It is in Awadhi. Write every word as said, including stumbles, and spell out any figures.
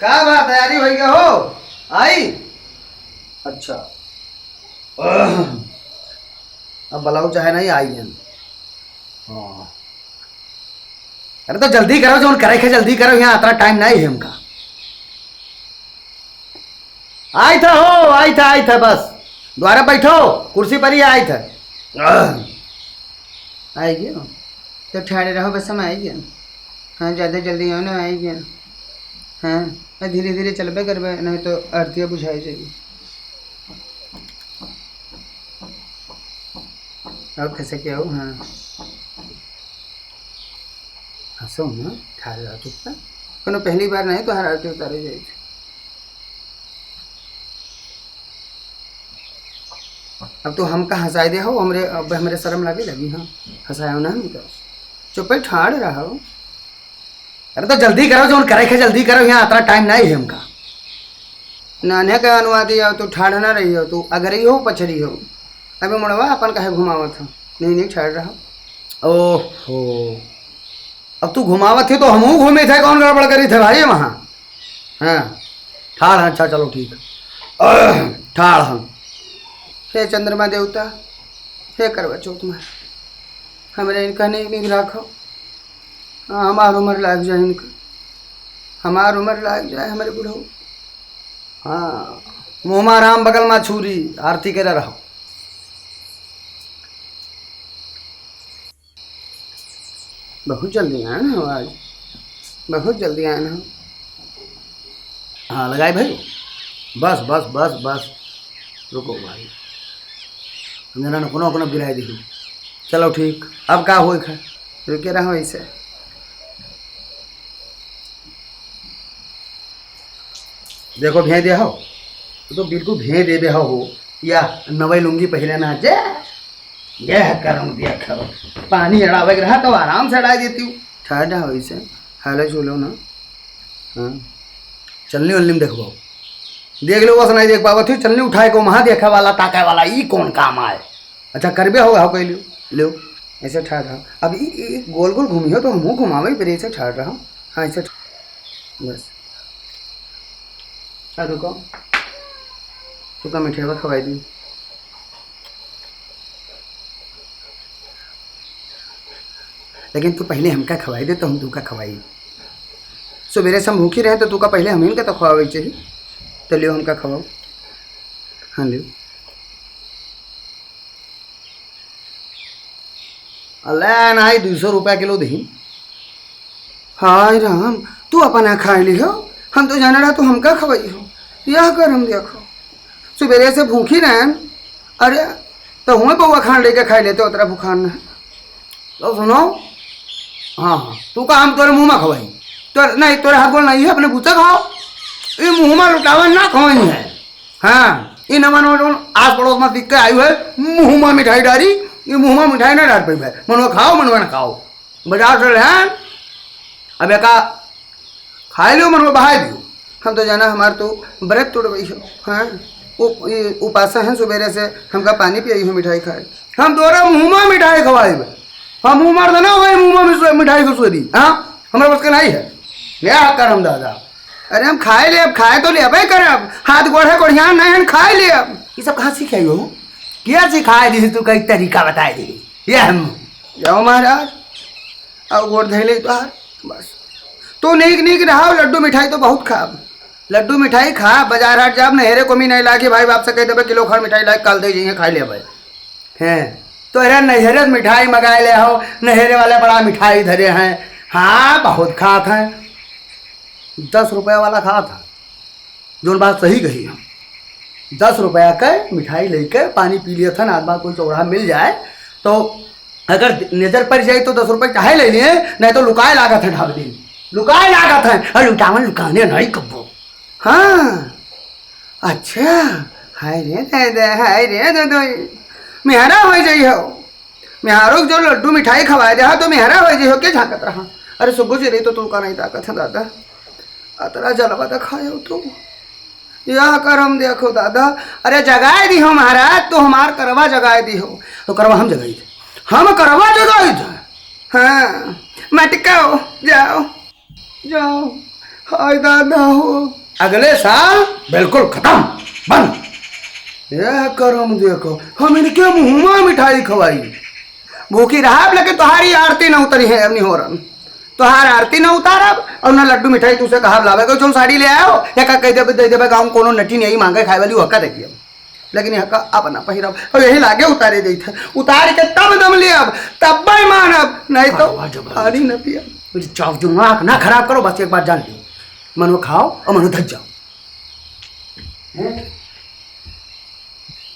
का बा, तैयारी होइ गया हो? आई? अच्छा। अब बलाऊ चाहे नहीं, आई गन। हाँ। अरे तो जल्दी करो, जौन करे के जल्दी करो, यहाँ अतना टाइम नहीं है हमका। आई था हो, आई था, आई था, बस द्वारा बैठो, कुर्सी पर ही आई था। आई गयो। तो ठाड़े रहो, बस हम आई गए। हाँ, ज्यादा जल्दी आओ ना, आई गए। हाँ, आ धीरे धीरे चलबे करबे, नहीं तो आरतिया बुझाई जाई। और कैसे क्या हो? हाँ, हंसो ना, ठाड़े रहो चुपचाप। कोनो पहली बार नहीं तो हर आरती उतारे जाए। अब तो हमका हंसाए दे हो, हमरे, अब हमरे शर्म लागे लगी। हाँ, हंसायो ना हमका। चुपे ठाड़ रहो। अरे तो जल्दी करो, जौन करे के जल्दी करो, यहाँ अतना टाइम नहीं है हमका। नान्हे के अनुवादी हो, तू ठाड़ ना रही हो, तू अगरी हो, पछरी हो। अबे मुड़वा अपन काहे घुमावत हो? नहीं, नहीं, ठाड़ रहो। ओहो, अब तू घुमावत ही तो हमहू घूमे थे, कौन गड़बड़ करी थे भाई वहाँ? हाँ, ठाड़ हैं, अच्छा चलो ठीक। ठाड़ हैं। हे चंद्रमा देवता, हे करवा चौथ माँ, हमरे इनका नहीं, नहीं राखो। हाँ, हमार उम्र लाग जाए इनका, हमार उम्र लाग जाए हमरे बुढ़ऊ। हाँ, मुँह मा राम बगल मा छुरी, आरती करे रहो। बहुत जल्दी आए ना हो आज, बहुत जल्दी आए ना हो। हाँ, लगाई भाई, बस, बस, बस, बस, रुको भाई, हम जना न कोनो, कोनो गिराई दी। चलो ठीक, अब का होई खा, रुके रहो ऐसे। देखो भें दे हो, तो बिल्कुल भें देबे हो, या नवई लुंगी पहले ना जे, यह करम देखो, पानी अड़ावे के रहा तो आराम से अड़ाई देती हूँ। ठहर जा वैसे, हाले झूलो ना। हाँ, चलनी उलनी में देखबो, देख लो बस नहीं देख पावत ही, चलनी उठाए को वहाँ देखे वाला, ताके वाला, ई कौन काम आए? अच्छा, करबे होगा, हो कह लियो, लियो, ऐसे ठाड़ रहा। अब ई, ई गोल गोल घूमियो तो हमहू घुमावे, फिर ऐसे ठाड़ रहा। हाँ, ऐसे ठ-, बस। आ रुको, तुका मिठेवा खवाई दी। लेकिन तू पहले हमका खवाई दे, तो हम तुका खवाई। सुबेरे से हम भूखी रहे, तो तुका पहले हम इनका तो खवावे चाहिए। तो लियो, हमका खवाओ। हाँ, लियो। अल्लाह, नाई, दुई सौ रुपया किलो दही। हाय राम, तू अपना खाए लिहो, हम तो जाने रहा तू हमका खवाई हो। यह कर हम देखो, सुबेरे से भूखी रहन। अरे, तो हुए बउआ खान लेके खाए लेते, उतरा भूखान न। तो सुनो, हाँ, हाँ, तू का हम तोरे मुँह मा खवाई? तो नहीं, तोरे हाथ गोल नहीं है, अपने बूते खाओ। ये मुँह मा लुटावन ना खवाई है। हाँ, ई नवा नवा जौन आस पड़ोस मा दिख के आयु है, मुँह मा मिठाई डारी, ई मुँह मा मिठाई ना डार पइबे। मनवा खाओ, मनवा ना खाओ। बाजार से लेहन, अब एका खाए लियो, मनवा बहाए दियो। हम तो जाना हमार तो व्रत तोड़वई हो। हाँ, उ-, ई उपासा हैं सुबेरे से, हमका पानी पियाई हो मिठाई खाए। हम तोरा मुँह मा मिठाई खवाइबे। हम उमर देना वही मुँह मा मिस-, मिठाई घुसवे दी। हाँ, हमरा बस के नहीं है। या करम दादा। अरे हम खाए लेब, खाए तो लेबे करब, हाथ गोड़ है गोड़िया नहीं है, खाए लेब। ई सब कहाँ सीखे आई हो? क्या सिखाए दी तू, कई तरीका बताए दी? ये हम जाओ महाराज, आओ गोड़ धइले तोहार, बस। तू नीक नीक रहो, लड्डू मिठाई तो बहुत खाब। लड्डू मिठाई खा, बाजार हाट जाब, नहेरे को भी नहीं लागे, भाई बाप से कह देबे किलो खर मिठाई लाके काल दे जाइए, खाए लेबे। हैं, तोहरे नैहरे से मिठाई मंगाए ले हो, नैहरे वाले बड़ा मिठाई धरे हैं। हाँ, बहुत खात हैं। दस रुपया वाला खात है, जौन बात सही कही हम। दस रुपया के मिठाई लेके पानी पी लिया था ना, आदमी कोई चौराहा मिल जाए तो अगर नजर पड़ जाए तो दस रुपये चाहे ले लिए, नहीं तो लुकाए लागत है ढाबे दिन, लुकाए लागत है। और लुटावन लुकाने नहीं कब्बो। हाँ, अच्छा, हाय रे दादा, हाय रे दादा, मेहरा होइ जाई हो। मेहरो के जो लड्डू मिठाई खवाए दे, हाँ, तो मेहरा होइ जाई हो, के झांकत रहा? अरे सुग्गू जी रही तो तू का नहीं ताकत है दादा, अतरा जलवा दिखाए हो तू। यह करम देखो दादा, अरे जगाए दी हो महाराज, तो हमार करवा जगाए दी हो। तो करवा हम जगाई थे, हम करवा जगाई थे। हाँ, मटकाओ, जाओ। जाओ, फायदा ना हो। अगले साल बिल्कुल खतम, बंद। यह करम देखो, हम इनके मुँह मा मिठाई खवाई। भूखी रहब, लेकिन तोहारी आरती न उतरी है, अब निहोरन। तोहार आरती न उतारब और न लड्डू मिठाई तुसे कहब लावे को। जौन साड़ी ले आयो, या का कह देबे, दे देबे गाँव कोनो नटी नहीं मांगे खाए वाली, वका देखिए। लेकिन यहाँ का अब ना पहिरब, और यही लागे उतारे देत है। उतार के तब दम लेब, तब मानब, नहीं तो पानी न पियब। मेरी चाव जो आँख ना खराब करो, बस एक बात जान लियो, मनो खाओ और मनो धज जाओ।